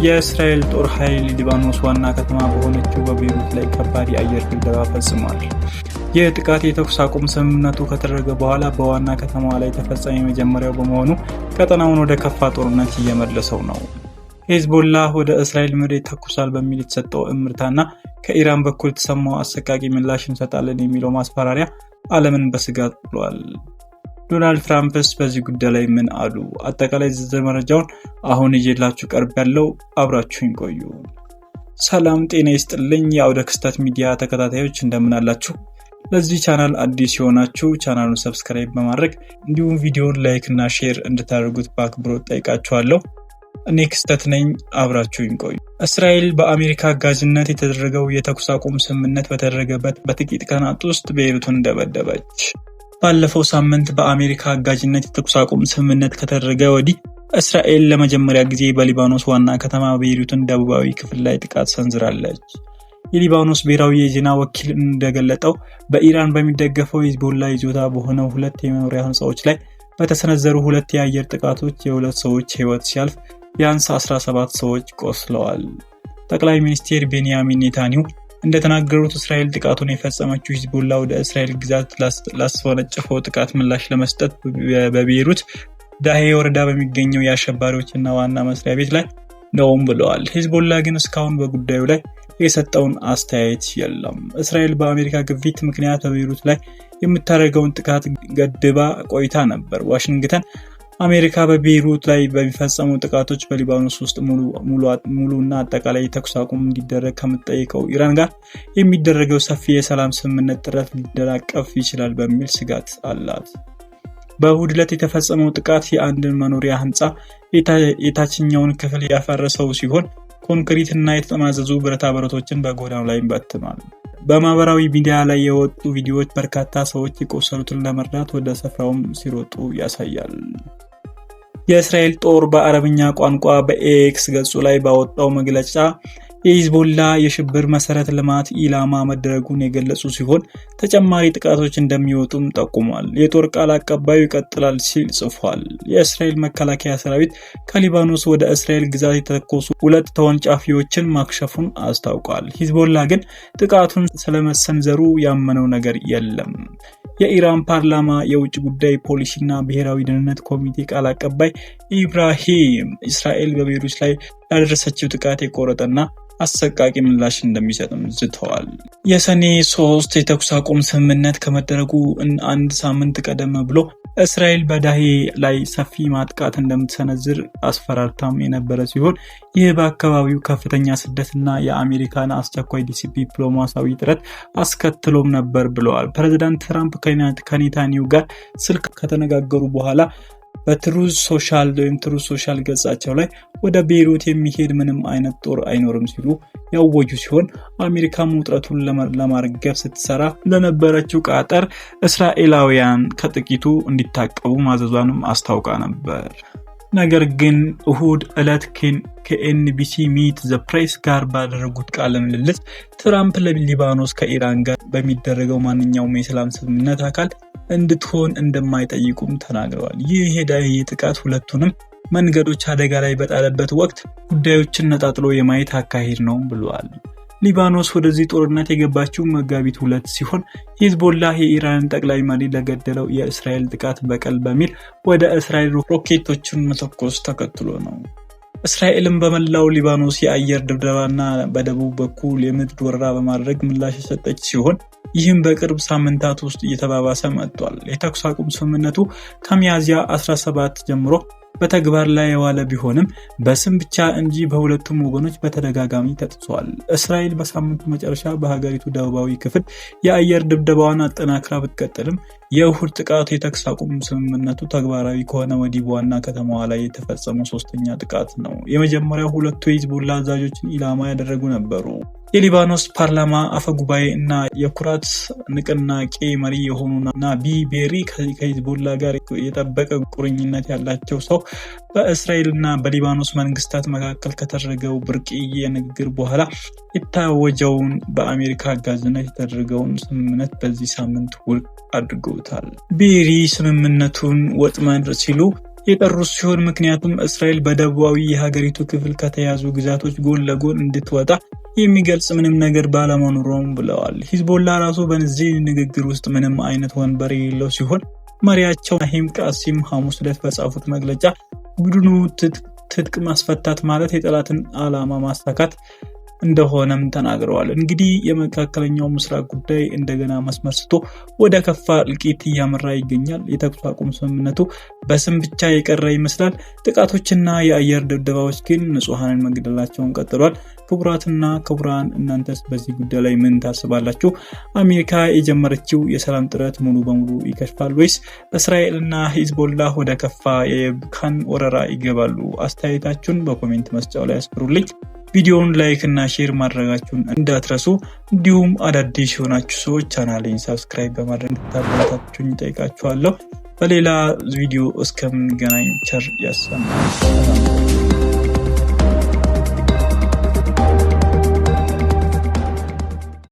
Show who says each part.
Speaker 1: የእስራኤል ጦር ኃይል ሊባኖስ ዋና ከተማ በሆነችው በቤይሩት ላይ ከባድ የአየር ድብደባ ፈጽሟል። ይህ ጥቃት የተኩስ አቁም ስምምነቱ ከተደረገ በኋላ በዋና ከተማዋ ላይ የተፈጸመ የመጀመሪያው በመሆኑ ቀጠናውን ወደ ከፋ ጦርነት እየመለሰው ነው። ሄዝቦላህ ወደ እስራኤል ምድር ይተኩሳል በሚል የተሰጠው እምርታና ከኢራን በኩል የተሰማው አሰቃቂ ምላሽ እንሰጣለን የሚለው ማስፈራሪያ ዓለምን በስጋት ጥሏል። ዶናልድ ትራምፕስ በዚህ ጉዳይ ላይ ምን አሉ? አጠቃላይ ዝርዝር መረጃውን አሁን ይዤላችሁ ቀርቤያለሁ፣ አብራችሁኝ ቆዩ። ሰላም ጤና ይስጥልኝ የአውደ ክስተት ሚዲያ ተከታታዮች፣ እንደምን አላችሁ? ለዚህ ቻናል አዲስ የሆናችሁ ቻናሉን subscribe በማድረግ እንዲሁም ቪዲዮን like እና share እንድታደርጉት በአክብሮት ጠይቃችኋለሁ። እኔ ክስተት ነኝ፣ አብራችሁኝ ቆዩ። እስራኤል በአሜሪካ አጋዥነት የተደረገው የተኩስ አቁም ስምምነት በተደረገበት በጥቂት ቀናት ውስጥ ቤይሩትን ደበደበች። ባለፈው ሳምንት በአሜሪካ አጋዥነት የተኩስ አቁም ስምምነት ከተደረገ ወዲህ እስራኤል ለመጀመሪያ ጊዜ በሊባኖስ ዋና ከተማ ቤይሩትን ደቡባዊ ክፍል ላይ ጥቃት ሰንዝራለች። የሊባኖስ ብሔራዊ የዜና ወኪል እንደገለጠው በኢራን በሚደገፈው ሂዝቦላ ይዞታ በሆነው ሁለት የመኖሪያ ህንፃዎች ላይ በተሰነዘሩ ሁለት የአየር ጥቃቶች የሁለት ሰዎች ህይወት ሲያልፍ ቢያንስ 17 ሰዎች ቆስለዋል። ጠቅላይ ሚኒስትር ቤንያሚን ኔታንያሁ እንደተናገሩት እስራኤል ጥቃቱን የፈጸመችው ሂዝቦላ ወደ እስራኤል ግዛት ላስወነጨፈው ጥቃት ምላሽ ለመስጠት በቤይሩት ዳሄ ወረዳ በሚገኘው የአሸባሪዎችና ዋና መስሪያ ቤት ላይ ነውም ብለዋል። ሂዝቦላ ግን እስካሁን በጉዳዩ ላይ የሰጠውን አስተያየት የለም። እስራኤል በአሜሪካ ግፊት ምክንያት በቤይሩት ላይ የምታደርገውን ጥቃት ገድባ ቆይታ ነበር። ዋሽንግተን አሜሪካ በቤይሩት ላይ በሚፈጸሙ ጥቃቶች በሊባኖስ ውስጥ ሙሉና አጠቃላይ የተኩስ አቁም እንዲደረግ ከምትጠይቀው ኢራን ጋር የሚደረገው ሰፊ የሰላም ስምምነት ጥረት ሊደናቀፍ ይችላል በሚል ስጋት አላት። በእሁድ ዕለት የተፈጸመው ጥቃት የአንድን መኖሪያ ህንፃ የታችኛውን ክፍል ያፈረሰው ሲሆን ኮንክሪት እና የተጠማዘዙ ብረታ ብረቶችን በጎዳናው ላይ በትኗል። በማህበራዊ ሚዲያ ላይ የወጡ ቪዲዮዎች በርካታ ሰዎች የቆሰሉትን ለመርዳት ወደ ስፍራውም ሲሮጡ ያሳያል። የእስራኤል ጦር በአረብኛ ቋንቋ በኤክስ ገጹ ላይ ባወጣው መግለጫ የሂዝቦላ የሽብር መሰረተ ልማት ኢላማ መደረጉን የገለጹ ሲሆን ተጨማሪ ጥቃቶች እንደሚወጡም ጠቁሟል። የጦር ቃል አቀባዩ ይቀጥላል ሲል ጽፏል። የእስራኤል መከላከያ ሰራዊት ከሊባኖስ ወደ እስራኤል ግዛት የተተኮሱ ሁለት ተወንጫፊዎችን ማክሸፉን አስታውቋል። ሂዝቦላ ግን ጥቃቱን ስለመሰንዘሩ ያመነው ነገር የለም። የኢራን ፓርላማ የውጭ ጉዳይ ፖሊሲና ብሔራዊ ደህንነት ኮሚቴ ቃል አቀባይ ኢብራሂም እስራኤል በቤይሩት ላይ ላደረሰችው ጥቃት የቆረጠና አሰቃቂ ምላሽ እንደሚሰጥም ዝተዋል። የሰኔ 3 የተኩስ አቁም ስምምነት ከመደረጉ አንድ ሳምንት ቀደም ብሎ እስራኤል በዳሄ ላይ ሰፊ ማጥቃት እንደምትሰነዝር አስፈራርታም የነበረ ሲሆን ይህ በአካባቢው ከፍተኛ ስደትና የአሜሪካን አስቸኳይ ዲፕሎማሲያዊ ጥረት አስከትሎም ነበር ብለዋል። ፕሬዚዳንት ትራምፕ ከኔታንያሁ ጋር ስልክ ከተነጋገሩ በኋላ በ Truth Social ወይም Truth Social ገጻቸው ላይ ወደ ቤይሩት የሚሄድ ምንም አይነት ጦር አይኖርም ሲሉ ያወጁ ሲሆን አሜሪካም ውጥረቱን ለማርገብ ስትሰራ ለነበረችው ቃጠር እስራኤላውያን ከጥቂቱ እንዲታቀቡ ማዘዟንም አስታውቃ ነበር። ነገር ግን እሁድ ዕለት ከ NBC Meet the Press ጋር ባደረጉት ቃለ ምልልስ ትራምፕ ለሊባኖስ ከኢራን ጋር በሚደረገው ማንኛውም የሰላም ስምምነት አካል እንድትሆን እንደማይጠይቁም ተናግረዋል። ይህ የዳሄ ጥቃት ሁለቱንም መንገዶች አደጋ ላይ በጣለበት ወቅት ጉዳዮችን ነጣጥሎ የማየት አካሄድ ነው ብለዋል። ሊባኖስ ወደዚህ ጦርነት የገባችው መጋቢት 2 ሲሆን ሂዝቦላህ የኢራንን ጠቅላይ መሪ ለገደለው የእስራኤል ጥቃት በቀል በሚል ወደ እስራኤል ሮኬቶችን መተኮስ ተከትሎ ነው። እስራኤልም በመላው ሊባኖስ የአየር ድብደባና በደቡብ በኩል የምድር ወረራ በማድረግ ምላሽ የሰጠች ሲሆን ይህም በቅርብ ሳምንታት ውስጥ እየተባባሰ መጥቷል። የተኩስ አቁም ስምምነቱ ከሚያዝያ 17 ጀምሮ በተግባር ላይ የዋለ ቢሆንም በስም ብቻ እንጂ በሁለቱም ወገኖች በተደጋጋሚ ተጥሷል። እስራኤል በሳምንቱ መጨረሻ በሀገሪቱ ደቡባዊ ክፍል የአየር ድብደባዋን አጠናክራ ብትቀጥልም የእሁድ ጥቃቱ የተኩስ አቁም ስምምነቱ ተግባራዊ ከሆነ ወዲህ በዋና ከተማዋ ላይ የተፈጸመው ሶስተኛ ጥቃት ነው። የመጀመሪያው ሁለቱ የሂዝቦላ አዛዦችን ኢላማ ያደረጉ ነበሩ። የሊባኖስ ፓርላማ አፈጉባኤ እና የኩራት ንቅናቄ መሪ የሆኑ ናቢ ቤሪ ከሂዝቦላ ጋር የጠበቀ ቁርኝነት ያላቸው ሰው በእስራኤል እና በሊባኖስ መንግስታት መካከል ከተደረገው ብርቅዬ ንግግር በኋላ የታወጀውን በአሜሪካ አጋዥነት የተደረገውን ስምምነት በዚህ ሳምንት ውድቅ አድርገውታል። ቤሪ ስምምነቱን ወጥመድ ሲሉ የጠሩ ሲሆን ምክንያቱም እስራኤል በደቡባዊ የሀገሪቱ ክፍል ከተያዙ ግዛቶች ጎን ለጎን እንድትወጣ የሚገልጽ ምንም ነገር ባለመኖሩም ብለዋል። ሂዝቦላ ራሱ በዚህ ንግግር ውስጥ ምንም አይነት ወንበር የሌለው ሲሆን መሪያቸው ናሂም ቃሲም ሐሙስ ዕለት በጻፉት መግለጫ ቡድኑ ትጥቅ ማስፈታት ማለት የጠላትን ዓላማ ማሳካት እንደሆነም ተናግረዋል። እንግዲህ የመካከለኛው ምስራቅ ጉዳይ እንደገና መስመር ስቶ ወደ ከፋ እልቂት እያመራ ይገኛል። የተኩስ አቁም ስምምነቱ በስም ብቻ የቀረ ይመስላል። ጥቃቶችና የአየር ድብደባዎች ግን ንጹሐንን መግደላቸውን ቀጥሏል። ክቡራትና ክቡራን፣ እናንተስ በዚህ ጉዳይ ላይ ምን ታስባላችሁ? አሜሪካ የጀመረችው የሰላም ጥረት ሙሉ በሙሉ ይከሽፋል ወይስ እስራኤልና ሂዝቦላ ወደ ከፋ የባልካን ወረራ ይገባሉ? አስተያየታችሁን በ comment መስጫው ላይ አስፍሩልኝ። ቪዲዮውን like እና share ማድረጋችሁን እንዳትረሱ። እንዲሁም አዳዲስ የሆናችሁ ሰዎች ቻናሌን subscribe በማድረግ እንድታበረታቱኝ እጠይቃችኋለሁ። በሌላ ቪዲዮ እስከምንገናኝ ቸር ያሰማን።